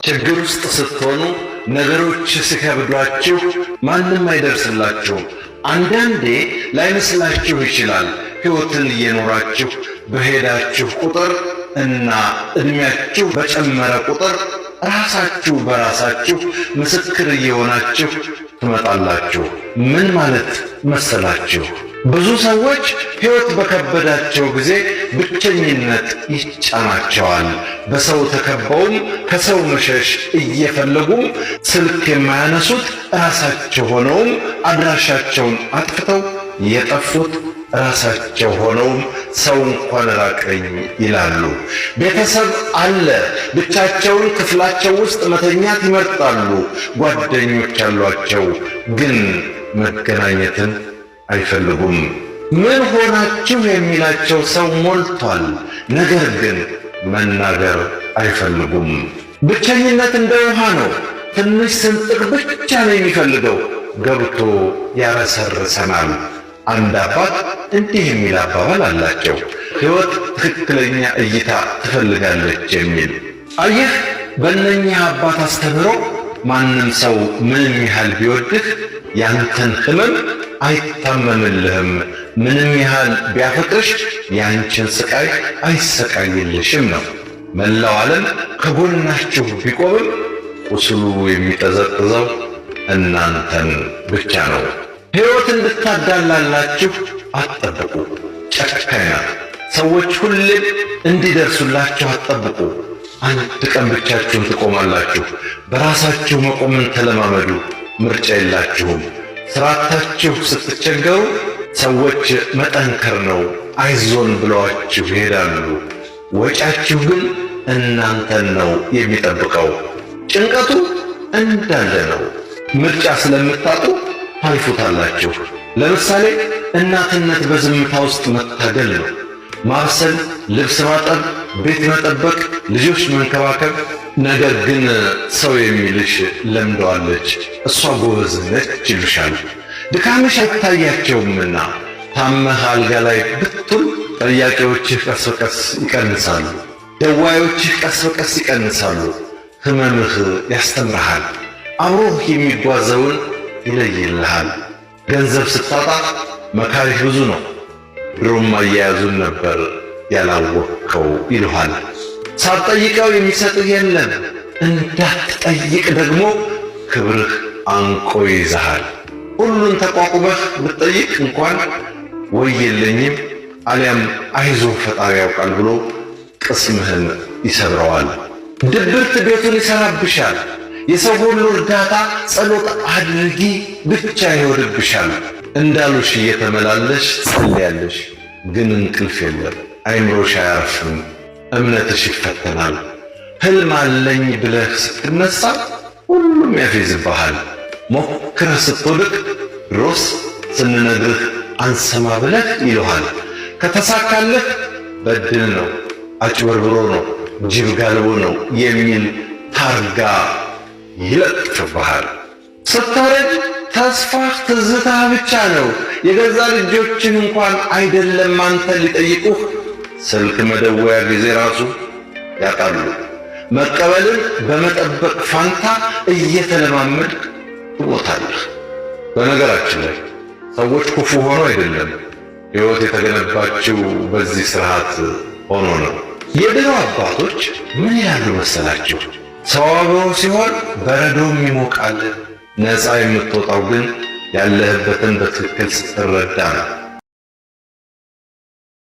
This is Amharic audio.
ችግር ውስጥ ስትሆኑ፣ ነገሮች ሲከብዷችሁ ማንም አይደርስላችሁም። አንዳንዴ ላይመስላችሁ ይችላል። ሕይወትን እየኖራችሁ በሄዳችሁ ቁጥር እና ዕድሜያችሁ በጨመረ ቁጥር ራሳችሁ በራሳችሁ ምስክር እየሆናችሁ ትመጣላችሁ። ምን ማለት መሰላችሁ? ብዙ ሰዎች ሕይወት በከበዳቸው ጊዜ ብቸኝነት ይጫናቸዋል። በሰው ተከበውም ከሰው መሸሽ እየፈለጉም ስልክ የማያነሱት ራሳቸው ሆነውም አድራሻቸውን አጥፍተው የጠፉት ራሳቸው ሆነውም ሰው እንኳን ራቀኝ ይላሉ። ቤተሰብ አለ፣ ብቻቸውን ክፍላቸው ውስጥ መተኛት ይመርጣሉ። ጓደኞች አሏቸው፣ ግን መገናኘትን አይፈልጉም። ምን ሆናችሁ የሚላቸው ሰው ሞልቷል፣ ነገር ግን መናገር አይፈልጉም። ብቸኝነት እንደ ውሃ ነው። ትንሽ ስንጥቅ ብቻ ነው የሚፈልገው፣ ገብቶ ያረሰርሰናል። አንድ አባት እንዲህ የሚል አባባል አላቸው፣ ሕይወት ትክክለኛ እይታ ትፈልጋለች የሚል። አየህ፣ በእነኚህ አባት አስተምህሮ ማንም ሰው ምንም ያህል ቢወድህ ያንተን ህመም አይታመምልህም፣ ምንም ያህል ቢያፈቅርሽ ያንችን ስቃይ አይሰቃይልሽም ነው። መላው ዓለም ከጎናችሁ ቢቆምም ቁስሉ የሚጠዘጥዘው እናንተን ብቻ ነው። ሕይወት እንድታዳላላችሁ አትጠብቁ። ጨካኝ ናት። ሰዎች ሁሌም እንዲደርሱላችሁ አትጠብቁ። አንድ ቀን ብቻችሁን ትቆማላችሁ። በራሳችሁ መቆምን ተለማመዱ። ምርጫ የላችሁም። ስራታችሁ ስትቸገሩ ሰዎች መጠንከር ነው አይዞን ብለዋችሁ ይሄዳሉ። ወጫችሁ ግን እናንተን ነው የሚጠብቀው። ጭንቀቱ እንዳለ ነው። ምርጫ ስለምታጡ ታልፉታላችሁ። ለምሳሌ እናትነት በዝምታ ውስጥ መታገል ነው። ማብሰል፣ ልብስ ማጠብ፣ ቤት መጠበቅ፣ ልጆች መንከባከብ። ነገር ግን ሰው የሚልሽ ለምደዋለች፣ እሷ ጎበዝ ነች ይሉሻል። ድካምሽ አይታያቸውምና ታመህ አልጋ ላይ ብትውል ጠያቂዎችህ ቀስ በቀስ ይቀንሳሉ። ደዋዮችህ ቀስ በቀስ ይቀንሳሉ። ህመምህ ያስተምርሃል። አብሮህ የሚጓዘውን ይለይልሃል። ገንዘብ ስታጣ መካሪህ ብዙ ነው። ድሮም አያያዙን ነበር ያላወቅከው ይልሃል። ሳትጠይቀው የሚሰጥህ የለም። እንዳትጠይቅ ደግሞ ክብርህ አንቆ ይይዝሃል። ሁሉን ተቋቁመህ ብትጠይቅ እንኳን ወይ የለኝም አሊያም አይዞህ ፈጣሪ ያውቃል ብሎ ቅስምህን ይሰብረዋል። ድብርት ቤቱን ይሰራብሻል። የሰው ሁሉ እርዳታ ጸሎት አድርጊ ብቻ ይወድብሻል። እንዳሉሽ እየተመላለሽ ጸልያለሽ፣ ግን እንቅልፍ የለም። አይምሮሽ አያርፍም። እምነትሽ ይፈተናል። ህልም አለኝ ብለህ ስትነሳ ሁሉም ያፌዝብሃል። ሞክረህ ስትወድቅ ድሮስ ስንነግርህ አንሰማ ብለህ ይለሃል። ከተሳካልህ በድል ነው፣ አጭበርብሮ ነው፣ ጅብ ጋልቦ ነው የሚል ታርጋ ይለጥፍብሃል። ስታረጅ ተስፋህ ትዝታህ ብቻ ነው። የገዛ ልጆችህ እንኳን አይደለም አንተን ሊጠይቁህ ስልክ መደወያ ጊዜ ራሱ ያጣሉ። መቀበልን በመጠበቅ ፋንታ እየተለማመድክ ትሞታለህ። በነገራችን ላይ ሰዎች ክፉ ሆኖ አይደለም፣ ሕይወት የተገነባችው በዚህ ስርዓት ሆኖ ነው። የድሮ አባቶች ምን ያሉ መሰላችሁ? ሰው አብሮ ሲሆን በረዶም ይሞቃል። ነፃ የምትወጣው ግን ያለህበትን በትክክል ስትረዳ ነው።